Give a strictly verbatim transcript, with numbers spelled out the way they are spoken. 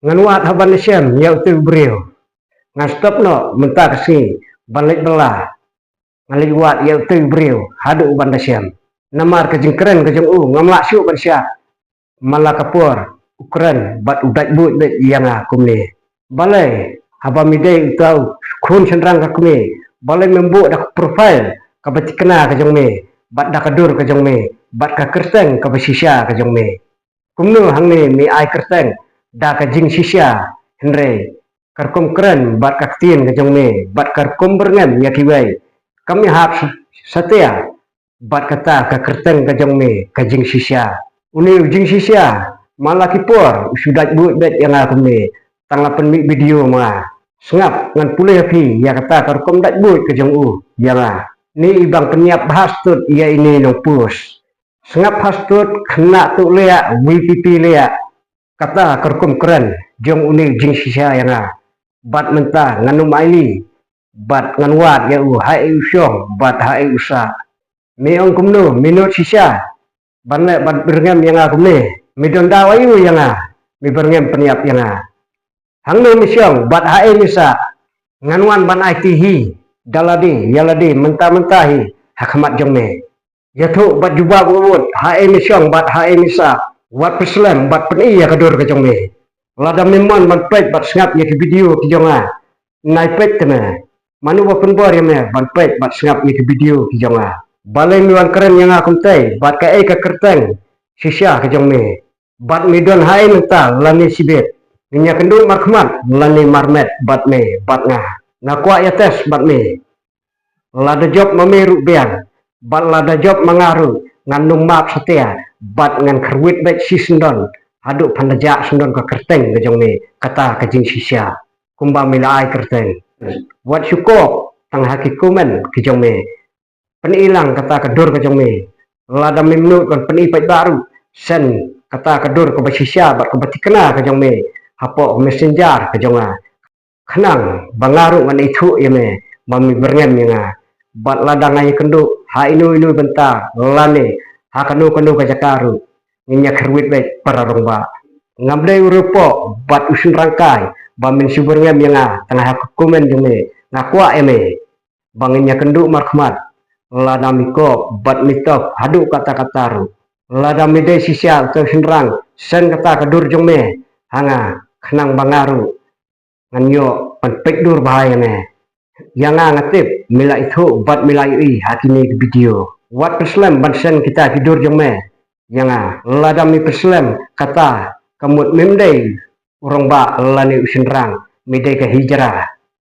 Ngan wad haba nda shem ïa utu u briew. Ngan stop noh mynta ka sngi ban leit bylla. Ngan leit wad ïa utu u briew haduh ban da shem. Namar ka jingkren ka jong u ngam lah shuh ban shah. Man la ka por u kren bad u dait buit beit ïa nga kumne. Balei haba mi dei uta u khun shynrang ka kmie, balei mem buh da ka profile kaba thikna ka jong me, bad da ka dur ka jong me, bad ka kyrteng kaba shisha ka jong me? Kumno hangne mi ai kyrteng da ka jingshisha, hynrei ka rukom kren bad ka ktien ka jong me bad ka rukom byrngem ïa kiwei kam ïahap satia bad kata ka kyrteng ka jong me ka jingshisha? Une u jingshisha, man la ki por u shu dait buit beit ïa nga kumne, tang la pynmih video ma nga. Sngap, ngan pule ha phi ïa kata ka rukom dait buit ka jong u ïa nga. Ni i bang pynïap bha stud ïa ine i nongpost. Sngap ha stud, khynnah tuh leh, V P P leh. Kata ka rukom kren jong une u jingshisha ïa nga. Bad mynta ngan ym ailad bad ngan wad ïa u ha ei u shong bad ha ei u sah. Me ong kumno, me nud shisha ban leh bad byrngem ïa nga kumne? Me don daw aïu ïa nga, me byrngem pynïap ïa nga? Hangno me shong bad ha ei me sah? Ngan wan ban aiti hi da lade ïa lade mynta mynta hi ha khmat jong me. Ïathuh bad jubab u wut ha ei me shong bad ha ei me sah. Wat pyrslem bad pyni ïa ka dur ka jong me. Lada me mon ban peit bad sngap ïa ki video ki jong nga, nai peit te me. Mano ba pynbor ïa me ban peit bad sngap ïa ki video ki jong nga? Balei me wan kren ïa nga kumtei bad kaei ka kyrteng shisha ka jong me? Bad me don ha ei mynta lane shibit? Ngin ïakynduh markhmat lane marmet bad me bad nga? Nga kwah ïa test bad me. Lada jop ma me ruh biang bad lada jop ma nga ruh, ngan ym map satia bad ngan kyrwit beit shisyndon haduh phan da jah syndon ka kyrteng ka jong me, kata ka jingshisha kumba me la ai kyrteng. Wat shu kop tang ha ki comment ki jong me. Pyni lang kata ka dur ka jong me. Lada mem nud ban pyni paidbah ruh, send kata ka dur kaba shisha bad kaba thikna ka jong me hapoh messenger ka jong nga, khnang ba nga ruh ngan ithuh ïa me ba me byrngem ïa nga. Bad lada nga ïakynduh ha ino ino bynta lane ha kano kano ka jaka ruh, ngin ïakyrwit beit para rangbah. Ngam dei u riewpoh bad u shynrang kai ba men shu byrngem ïa nga tang ha ka comment jong me. Nga kwah ïa me ba ngin ïakynduh markhmat lada me kop bad me top haduh katta katta ruh. Lada me dei shisha uta u shynrang, send kata ka dur jong me ha nga, khnang ba nga ruh ngan ïoh ban peit dur bha ïa me. Ïa nga, nga tip me la ithuh bad me la ïohi ha kine ki video. Wat pyrslem ban send kita ki dur jong me ïa nga. Lada me pyrslem kata, ka mut mem dei u rangbah lane u shynrang, me dei ka hijra.